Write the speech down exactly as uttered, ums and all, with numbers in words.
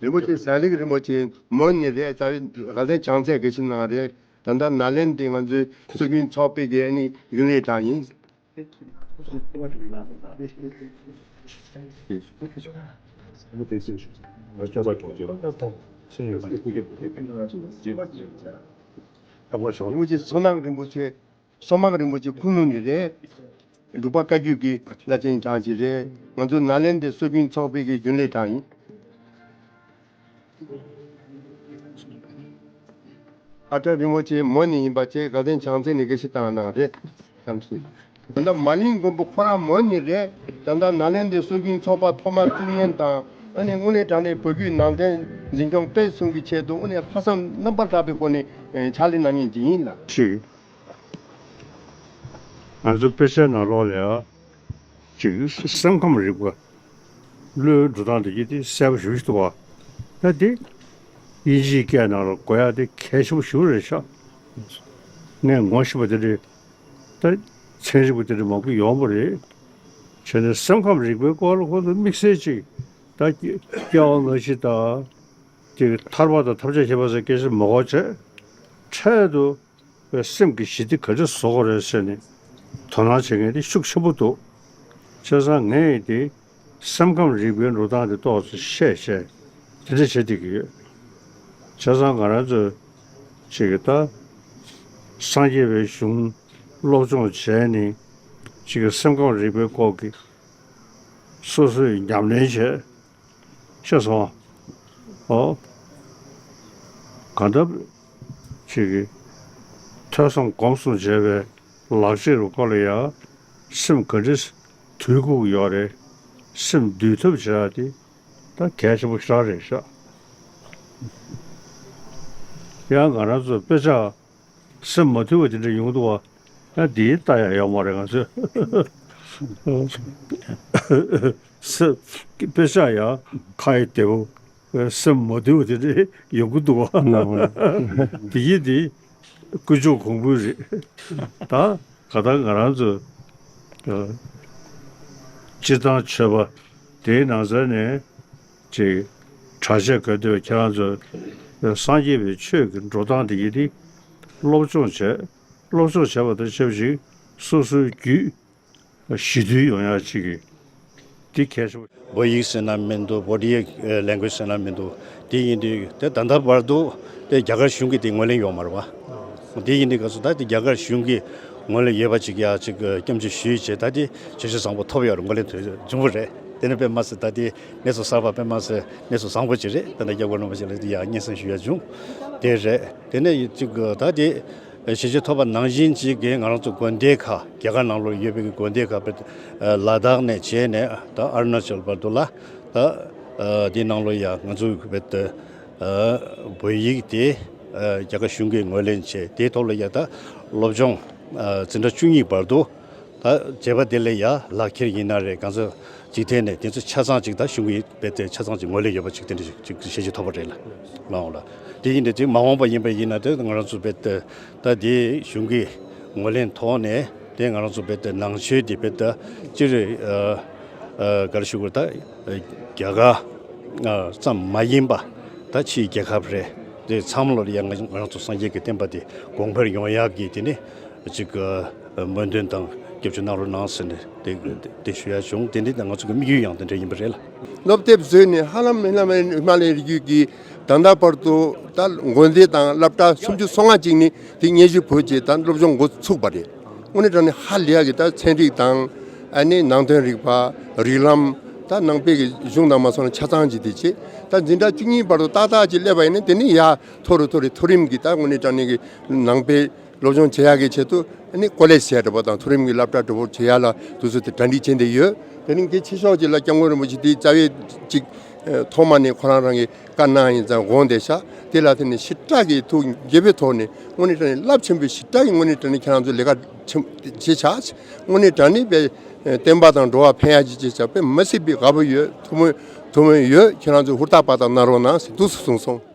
རིན་པོ་ཆེ་ཟན་རིག་རིན་པོ་ཆེ་མོན་ནས་རེད། རྩ་བའི་དགའ་ལྡན་བྱང་རྩེ་དགེ་བཤེས་ནང་རེད། ད་ལྟ་ནཱ་ལེནྡྲའི་ང་ཚོའི་སྲོལ་རྒྱུན་ཚོགས་པའི་གི་ཨ་ནི་རྒྱུན་ལས་གྲས་ཡིན། རིན་པོ་ཆེ་བསོད་ནམས་རིན་པོ་ཆེ། བསོད་མང་རིན་པོ་ཆེ་ཁུངས་ལུང་ནས་རེད། འབྲུག་པ་བཀའ་བརྒྱུད་ཀྱི་བླ་ཆེན་གྲས་ཅིག་རེད། ང་ཚོ་ནཱ་ལེནྡྲའི་སྲོལ་རྒྱུན་ཚོགས་པའི་གི་རྒྱུན་ལས་གྲས་ཡིན། ཨ་སྟག་རིན་པོ་ཆེ་མོན་ནས་ཡིན་པ་བཅས་དགའ་ལྡན་བྱང་རྩེ་ནས་དགེ་བཤེས་བཏང་གནང་རེད། བྱང་རྩེ། ད་ལྟ་མ་ལིང་མགོན་པོ་ཁོ་རང་མོན་ནས་རེད། ད་ལྟ་ནཱ་ལེནྡྲའི་སྲོལ་རྒྱུན་ཚོགས་པ་ཐོག་མར་བཙུགས་མཁན་དང་ཨ་ནི་དངོས་གནས་དྲང་གནས་བོད་བརྒྱུད་ནང་བསྟན་འཛིན་སྐྱོང་སྤེལ་གསུམ་གྱི་ཆེད་དུ་དངོས་གནས་ལྷག་བསམ་རྣམ་པར་དག་པའི་སྒོ་ནས་ཕྱག་ལས་གནང་མཁན་ཅིག་ཡིན་ལ། ཞིག་ང་ཚོ་དཔེ་ཆའི་ནང་ལོགས་ལ་ཡང་ཅིག་སེམས་ཁམས་རིག་པ། བློའི་འགྲོ་སྟངས་དེ་གྱད་དེ་གསལ་པོ་ཞེ་པོ་ཅིག་འདུག་བ། ད་དེ་དབྱིན་ཇིའི་སྐད་ནང་ལ་གོ་ཡག་དེ་གལ་ཆེན་པོ་ཞེ་པོ་རེད་ཤག་ངས་ངོ་ཤེས་པ་དེ་འདྲའི་ད་ཚན་རིག་པ་དེ་འདྲའི་མང་པོ་ཡོང་བ་རེད། བྱས་ནས་སེམས་ཁམས་རིག་པའི་སྐོར་ལ་ཁོ་ཚོ་དམིགས་བསལ་ཅིག་ད་སྐྱེ་བ་སྔ་ཕྱི་དང་དེ་ཐར་པ་དང་ཐབས་ཆག་ཁྱད་པར་ཟེར་སྐད་ཆ་མ་གོ་བྱས། འཕྲལ་དུ་པའི་སེམས་ཀྱི་ཞི་བདེ་ག་འདྲ་བཟོ་དགོས་རེད་ཟེར་ནས་དོ་སྣང་བྱེད་མཁན་དེ་ཤུགས་ཆེན་པོ་འདུག་བྱས་ཙང་ངས་དེ་སེམས་ཁམས་རིག་པའི་འགྲོ་སྟངས་དེ་ཏོག་ཙམ་ཤེས་བྱས་དེ་འདྲ་བྱེད་བསྡད་ཀྱི་ཡོད། བྱས་ཙང་ང་རང་ཚོ་ཅིག་གི་ད་སངས་རྒྱས་པའི་གཞུང་སློབ་སྦྱོང་བྱས་ནས་ཅིག་གི་སེམས་ཁམས་རིག་པའི་སྐོར་གྱི་སོ་སོས་ཉམས་ལེན་བྱས། ཤེས་སོང་། ཨོ། གང་ལྟར་ཅིག་གིས་ཐོས་བསམ་སྒོམ་གསུམ་བྱས་པའི་ལག་ཁྱེར་རུ་ཁོ་ལ་ཡང་སེམས་ག་འདྲ་དུས་ཁུག་ཡོད་རེད། སེམས་འདུལ་ཐབས་བྱེད་ཡག་དེ་ད་གལ་ཆེན་པོ་ཞེ་དྲག་རེད་ཤག་ཡང་ང་རང་ཚོ་དཔེ་ཆ་སེམས་མ་དུལ་བ་དེ་འདྲ་ཡོང་འདུག་བ། ཡང་འདིའི་ལྟ་ཡག་ཡོད་མ་རེད་ང་ཚོས། སེམས་དཔེ་ཆ་ཡང་ཁ་ཡི་བདེ་བོ། སེམས་མ་བདེ་བ་དེ་འདྲ་ཡོང་གི་འདུག་བ། ན་འོ། དེ་ཡིན་དེ་དཀོན་མཆོག་གོང་བུ་རེད། ད་ག་ད་ང་རང་ཚོ་སྤྱིར་བཏང་ཆོས་པ་དེའི་ནང་ཚན་ནས་ཅིག་གྲྭ་ཆས་གོན་དུས་ཁྱེད་རང་ཚོ་སངས་རྒྱས་པའི་ཆོས་ཀྱི་འགྲོ་སྟངས་དེ་ཡིན་དེ་སློབ་སྦྱོང་བྱས། སློབ་སྦྱོང་བྱས་པ་དང་ཆབས་ཅིག་སོ་སོའི་རྒྱུད་ཞི་དུལ་ཡོང་ཡག་ཅིག་གི་འདི་གལ་ཆེ་བ། བོད་ཡིག་ཟེར་ན་མི་འདུག་བོ་ཌི་ཡི་ལེང་གུ་ཨེ་ཇི་ཟེར་ན་མི་འདུག་དེ་ཡིན་དུས་དེ་ད་ལྟ་བར་དུ་དེ་རྒྱ་གར་གཞུང་གིས་དེ་ངོས་ལེན་ཡོད་མ་རེད་བ། དེ་ཡིན་དུས་ག་ཚོད་ད་དེ་རྒྱ་གར་གཞུང་གིས་ངོས་ལེན་ཡོད་པ་ཅིག་ཡ་ཅིག་སྐྱོན་བརྗོད་ཞུས་བྱས། ད་དེ་བྱས་རྗེས་བཟང་པོ་ཐོབ་ཡོད་རེད། ངོས་ལེན་ཐོབ་བྱུང་བ་རེད། དེ་ནས་དཔེ་མ་སྲིད་ད་དེ་གནས་ཚུལ་གསར་པ་དཔེ་མ་སྲིད་གནས་ཚུལ་བཟང་པོ་ཅིག་རེད། ད་ནི་སྐྱབས་མགོན་རིན་པོ་ཆེ་ལ་དེ་ཡ་སྙན་སེང་ཞུ་ཡ་བྱུང་། དེ་རེད། དེ་ནས་ཅིག་ད་དེ་བྱས་རྗེས་ཐོབ་པ་ནང་བཞིན་ཅིག་གི་ང་རང་ཚོ་དགོན་སྡེ་ཁག་རྒྱ་གར་ནང་ལོགས་ཡོད་པའི་དགོན་སྡེ་ཁག་བེད་ལ་དྭགས་ནས་བྱས་ནས་ད་ཨ་རུ་ན་ཅལ་བར་དུ་ལ་ད་དེའི་ནང་ལོགས་ཡ་ང་ཚོ་བེད་བོད་ཡིག་དེ་རྒྱ་གར་གཞུང་གིས་ངོས་ལེན་བྱས། དེའི་ཐོག་ལ་ཡ་ད་སློབ་སྦྱོང་འཛིན་གྲྭ་བཅུ་གཉིས་བར་དུ་ད་བྱས་པ་དེ་ལ་ཡ་ལག་ཁྱེར་ཡིན་ན་རེད། གང་ཚོད་འཇིག་རྟེན་ནས་དེ་ཚོ་ཆ་ཚང་ཅིག་ད་གཞུང་གིས་བེད་དེ་ཆ་ཚང་ཅིག་ངོས་ལེན་ཡོད་པ་ཅིག་དེ་འདྲ་ཅིག་བྱས་རྗེས་ཐོབ་པ་རེད་ལ། མ་འོངས་ལ་དེ་ཡིན་དེ་ཅིག་མ་འོངས་པ་ཡིན་པ་ཡིན་ན་དེ་ང་རང་ཚོ་བེད་དེ་ད་དེ་གཞུང་གིས་ངོས་ལེན་ཐོག་ནས་དེ་ང་རང་ཚོ་བེད་དེ་ནང་ཆོས་དེ་བེད་དེ་སྤྱིར་ག་རེ་ཞུ་དགོས་རེད། ད་རྒྱ་གར་ཙམ་མ་ཡིན་པ་ད་ཕྱིའི་རྒྱལ་ཁབ་རེད། དེ་ཚང་མ་ལོ་ལ་ཡ་ང་རང་ཚོ་སངས་རྒྱས་ཀྱི་བསྟན་པ་དེ་གོང་འཕེལ་ཡོང་ཡག་གི་དེ་ནི་ཅིག་སྨོན་འདུན་དང་སྐྱབས་བཅོལ་གནང་རོགས་གནང་ཟེར་ནས་དེ་དེ་ཞུ་ཡ་བྱུང་། དེ་འདི་ང་ཚོ་གི་དམིགས་ཡུལ་ཡང་དེ་འདྲ་ཡིན་པ་རེད་ལ། སློབ་དེབ་བཟོས་ནས་ཧ་ལམ་ཧ་ལམ་ཧི་མ་ལ་ཡའི་རི་རྒྱུད་ཀྱི་ད་ལྟ་བར་དུ་ད་དགོན་སྡེ་དང་སློབ་གྲྭ་སུམ་ཅུ་སོ་ལྔ་ཅིག་ནི་དེ་སྙན་ཞུ་ཕུལ་རྗེས་ད་སློབ་སྦྱོང་འགོ་ཚུགས་པ་རེད། དངོས་གནས་དྲང་གནས་ཧ་ལས་ཡག་གི་ད་ཚན་རིག་དང་ཨ་ནི་ནང་དོན་རིག་པ། རིགས་ལམ། ད་ནང་པའི་གི་གཞུང་དང་མ་སོང་ན་ཆ་ཚང་ཅིག་དེ་བྱས། ད་འཛིན་གྲྭ་བཅུ་གཉིས་བར་དུ་ཏག་ཏག་ཅིག་སླེབས་པ་ཡིན་ན་དེ་ནི་ཡ་མཐོ་རུ་མཐོ་རུ་མཐོ་རིམ་གྱི་ད་དངོས་གནས་དྲང་གནས་ཀྱི་ནང་པའི་སློབ་སྦྱོང་བྱེད་ཡག་གི་ཆེད་དུ་ཨ་ནི་ཀོ་ལེཇ་བྱས་འགྲོ་བ་དང་མཐོ་རིམ་གྱི་སློབ་གྲྭ་འགྲོ་བར་བྱེད་ཡག་ལ་དུས་ཚོད་དེ་གྲ་སྒྲིག་བྱས་བསྡད་ཡོད། དེ་རིང་གི་ཆེ་ཤོས་ཅིག་ལ་སྐྱབས་མགོན་རིན་པོ་ཆེ་དེའི་རྩ་བའི་ཅིག་ ཐོག་མ་ནས་ཁོ་རང་རང་གིས་བཀའ་གནང་ཡིན་ཙང་དགོངས་བསྡད་ཤག་དེ་ལ་དེ་ནས་ཞེ་དྲག་གི་ཐུགས་དགྱེས་པའི་ཐོག་ནས་དངོས་གནས་དྲང་གནས་རླབས་ཆེན་པོའི་ཞེ་དྲག་གི་དངོས་གནས་དྲང་གནས་ཁྱེད་རང་ཚོ་ལས་ཀ་ཆེན་བྱེད་ཤག་དངོས་གནས་དྲང་གནས་པའི་བསྟན་པ་དང་འགྲོ་བ་ཕན་ཡག་ཅིག་བྱེད་ཤག་དཔེ་མི་སྲིད་པའི་དགའ་པོ་ཡོད། ཐུགས་སྨོན་ཐུགས་སྨོན་ཡོད། ཁྱེད་རང་ཚོ་ཧུར་ཐག་པ་དང་གནང་རོགས་གནང་ཟེར་འདུག་སེ་གསུངས་སོང་།